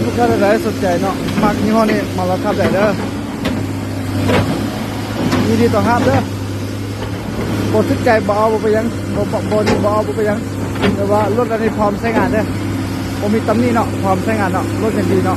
ຜູ້ຄ້າໃດສົນໃຈເນາະ ມັກຍີ່ຫໍ້ນີ້ມາລອງຂັບໄດ້ເດີ ຍິນດີຕ້ອນຮັບເດີ. ບໍ່ຖືກໃຈບໍ່ເອົາ ບໍ່ເປັນຫຍັງ ບໍ່ ບໍ່ ບໍ່ນີ້ບໍ່ເອົາ ບໍ່ເປັນຫຍັງ. ແຕ່ວ່າລົດອັນນີ້ພ້ອມໃຊ້ງານເດີ ບໍ່ມີຕຳໜິເນາະ ພ້ອມໃຊ້ງານເນາະ ລົດຍັງດີເນາະ.